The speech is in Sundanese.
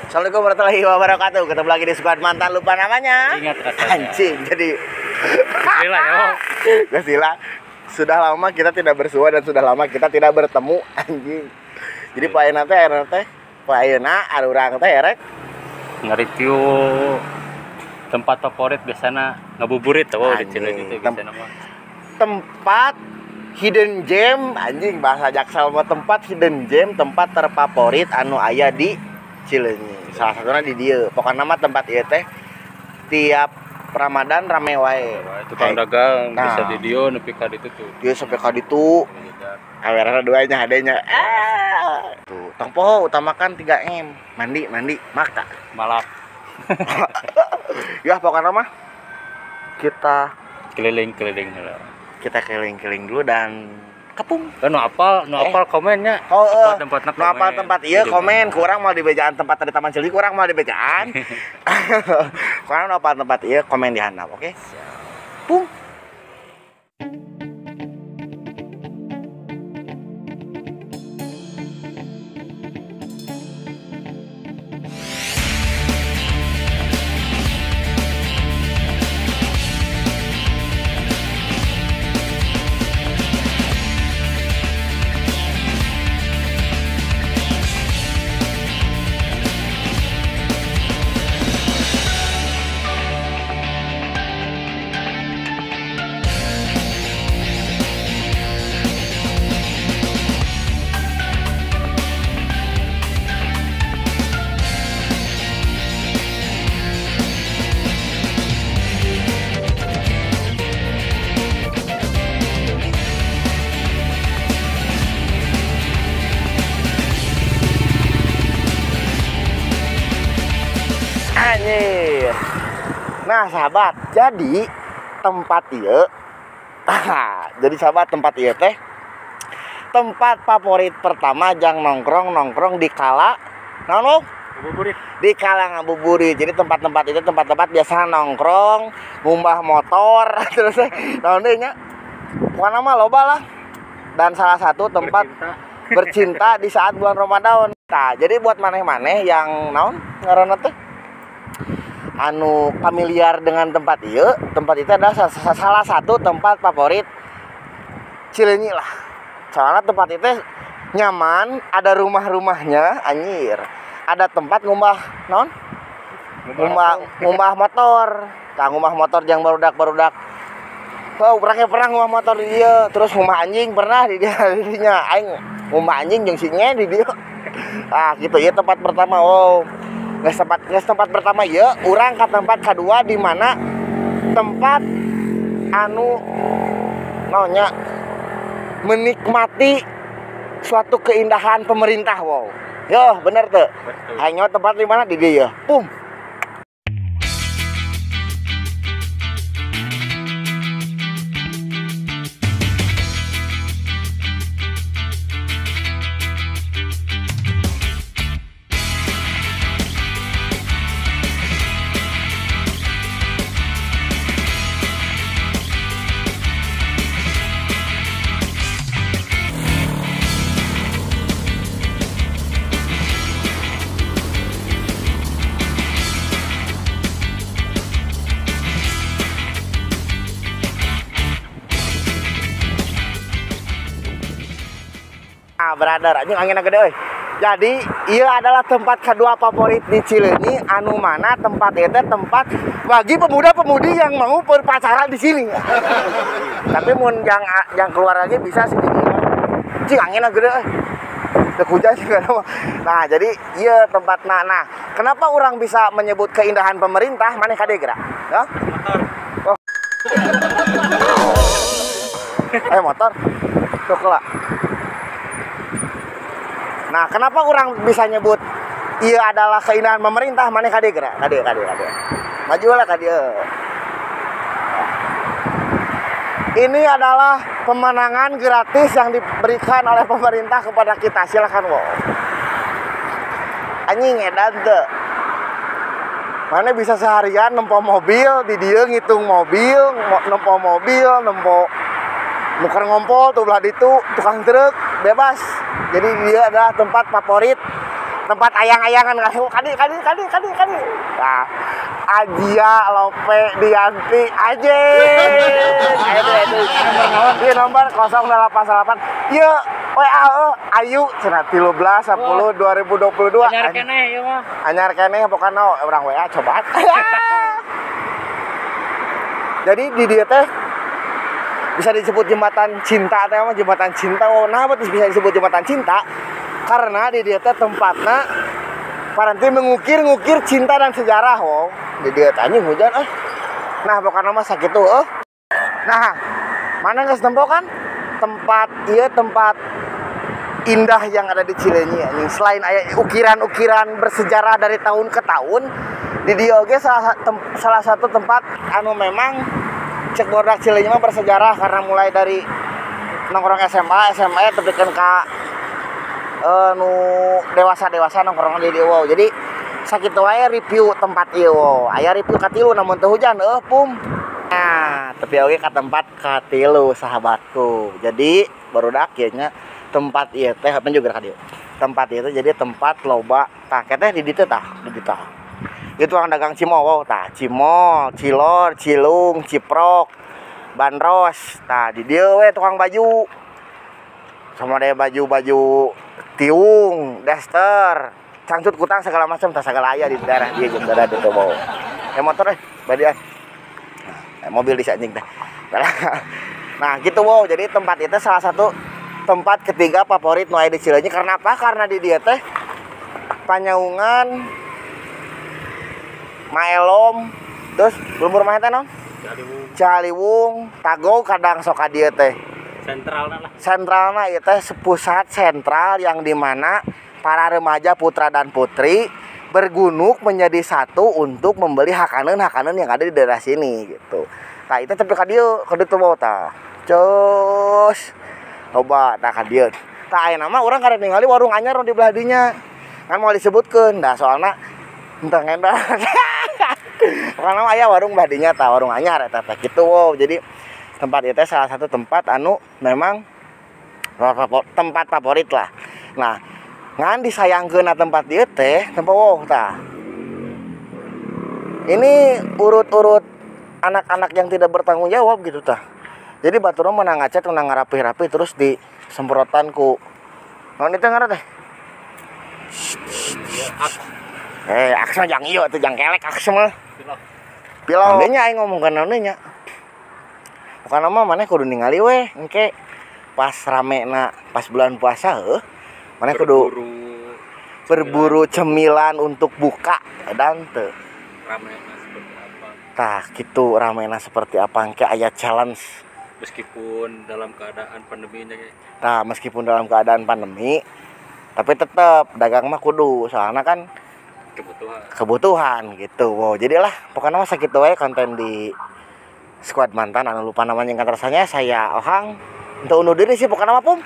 Assalamualaikum warahmatullahi wabarakatuh. Ketemu lagi di Squad Mantan, lupa namanya. Ingat rasanya. Anjing, jadi Gila ya. Gila. Sudah lama kita tidak bersua dan sudah lama kita tidak bertemu, anjing. Jadi Pak Ayeuna teh, Pak Ayeuna arurang teh erek nge-review tempat favorit biasana ngabuburit tau di Cileunyi teh biasana mah. Tempat hidden gem, anjing bahasa Jaksel mah tempat hidden gem, tempat terfavorit anu aya di Cileunyi. Salah satunya di dieu. Pokokna mah tempat ieu teh tiap Ramadan rame wae. Tukang dagang nah, bisa di dieu nepi ka ditu tuh. Dieu sampai ka ditu. Kamerana duanya hadenya. Ah. Tuh, tong poho utamakan 3M. Mandi, mandi, maka malak. Ya pokokna mah kita keliling-keliling heula. Kita keliling-keliling dulu dan kepung. Nu apal, nu apal komennya. Oh, tempatna nu apal tempat ieu komen, kurang mau dibejaan tempat tadi Taman Cileunyi, kurang mau dibejaan. Kurang nu apal tempat ieu komen di handap, oke? Pung. Nah sahabat, jadi tempat ieu, jadi sahabat tempat ieu teh tempat favorit pertama jang nongkrong di kala naon ngabuburit. Di kala ngabuburit. Jadi tempat-tempat itu tempat-tempat biasa nongkrong, ngumbah motor, terus naon deui nya. Pokona mah loba lah. Dan salah satu tempat bercinta di saat bulan Ramadan. Nah, jadi buat maneh-maneh yang naon ngaranna teh anu familiar dengan tempat ieu, tempat itu adalah salah satu tempat favorit Cileunyi lah. Soalnya tempat itu nyaman, ada rumah-rumahnya, anjir. Ada tempat ngumbah non? Ngumbah motor. Tah ngumbah motor yang barudak-barudak. Oh, pernah ngumbah motor di dieu, terus ngumbah anjing pernah di dieu dinya. Aing ngumbah anjing jeung si nye di dieu. Ah, gitu ya tempat pertama. Wow. Nges tempat pertama ya, urang ke tempat kedua di mana tempat anu naonnya menikmati suatu keindahan pemerintah, wow. Yo, bener tuh. Hanya tempat di mana di dieu. Pum. Brother, anjing anginna gede euy. Jadi, ieu adalah tempat kedua favorit di Cileunyi anu mana tempat ieu teh tempat bagi pemuda-pemudi yang mau berpacaran di sini. Tapi mun yang keluar lagi bisa sih di dieu. Cing anginna gede euy. Teu hujan juga. Nah, jadi ieu tempatna. Nah, kenapa orang bisa menyebut keindahan pemerintah? Maneh kade geura? Hah? Motor. Oh. Motor. Tuh lah. Nah, kenapa orang bisa nyebut iya adalah keindahan pemerintah? Mana kade gerak? Kade. Maju lah kade. Ini adalah pemenangan gratis yang diberikan oleh pemerintah kepada kita. Silakan, wo. Anjing edan teu. Mana bisa seharian nempo mobil, di dieu ngitung mobil, nempo mobil, nempo nuker ngompol tuh belah ditu, tukang truk, bebas. Jadi dia adalah tempat favorit Tempat ayang-ayangan kadi kadi kadi kadi kadi. Nah, Ajia Lope Dianti aja. Ayo tuh. Ieu nomor 088. Ieu WA Ayu cenah 13 10 2022. Anyar keneh ieu mah. Anyar keneh pokona urang WA coba. Jadi di dieu teh bisa disebut jembatan cinta teh mah jembatan cinta. Oh, nah bisa disebut jembatan cinta karena di dieu teh tempatna paranti mengukir-ngukir cinta dan sejarah. Wow, di dieu teh anjing hujan ah. Nah, pokona mah sakitu eueuh. Nah, mana geus nempo kan? Tempat ieu tempat indah yang ada di Cileunyi anjing. Selain aya ukiran-ukiran bersejarah dari tahun ke tahun, di dieu oge salah satu tempat anu memang cek bodak Cileunyi mah bersejarah karena mulai dari nongkrong SMA, SMA tepikeun ka nu dewasa-dewasa nongkrong di dieu. Wow. Jadi sakitu wae review tempat ieu. Wow. Aya review katilu namun teu hujan eueuh pum. Nah, tapi oge ka tempat katilu sahabatku. Jadi barudak ieu nya tempat ieu teh apa juga ka dieu. Tempat ieu teh jadi tempat loba tah teh di ditu tah, di ditu. Itu tukang dagang cimol, wow, tah cimol, cilor, cilung, ciprok, bandros. Tah di dieu we tukang baju. Sama deh baju-baju tiung, daster, cangcut kutang segala macam tah segala aya di daerah dieu jeung daerah ditu wow. Motor badian. Nah, mobil di anjing teh. Nah, gitu wow. Jadi tempat itu salah satu tempat ketiga favorit nu aya di Cileunyi. Karena apa? Karena di dieu teh Panyaungan, Maelom, terus lembur mah teh naon? Caliwung, Tagog kadang sok ka dieu teh. Sentralna lah. Sentralna ieu teh pusat sentral yang dimana para remaja putra dan putri bergunuk menjadi satu untuk membeli hakaneun-hakaneun yang ada di daerah sini gitu. Nah, itu tapi ka dieu, ka ditu bawa tah. Cus. Loba tah ka dieu. Tah ayeuna mah urang karek ningali warung anyar nu di belah dinya. Kan mau disebutkeun, dah soalna entah ngendar. Karena aya warung belah dinya tah, warung anyar eta teh kitu wow. Jadi tempat itu salah satu tempat anu memang tempat favorit lah. Nah, ngan disayangkeun tempat dieu teh, tempat wow tah. Ini urut-urut anak-anak yang tidak bertanggung jawab gitu tah. Jadi baturna menang ngacet, menang ngarapih-rapih terus disemprotan ku naon itu ngaran teh? Aksa jang ieu atuh jang kelek aksa mah. Pilau. Nya aing ngomong kana nya. Pokona mah maneh kudu ningali weh engke pas ramena pas bulan puasa heuh. Maneh kudu berburu cemilan untuk buka dan teu. Ramena seperti apa? Tah kitu ramena seperti apa engke aya challenge meskipun dalam keadaan pandemi nya. Tah meskipun dalam keadaan pandemi tapi tetep dagang mah kudu soalnya kan kebutuhan gitu. Wow, jadilah pokoknya mah sakitu wae konten di Squad Mantan anu lupa namanya ingkang rasanya saya Ohang untuk undur diri sih pokoknya mah pum.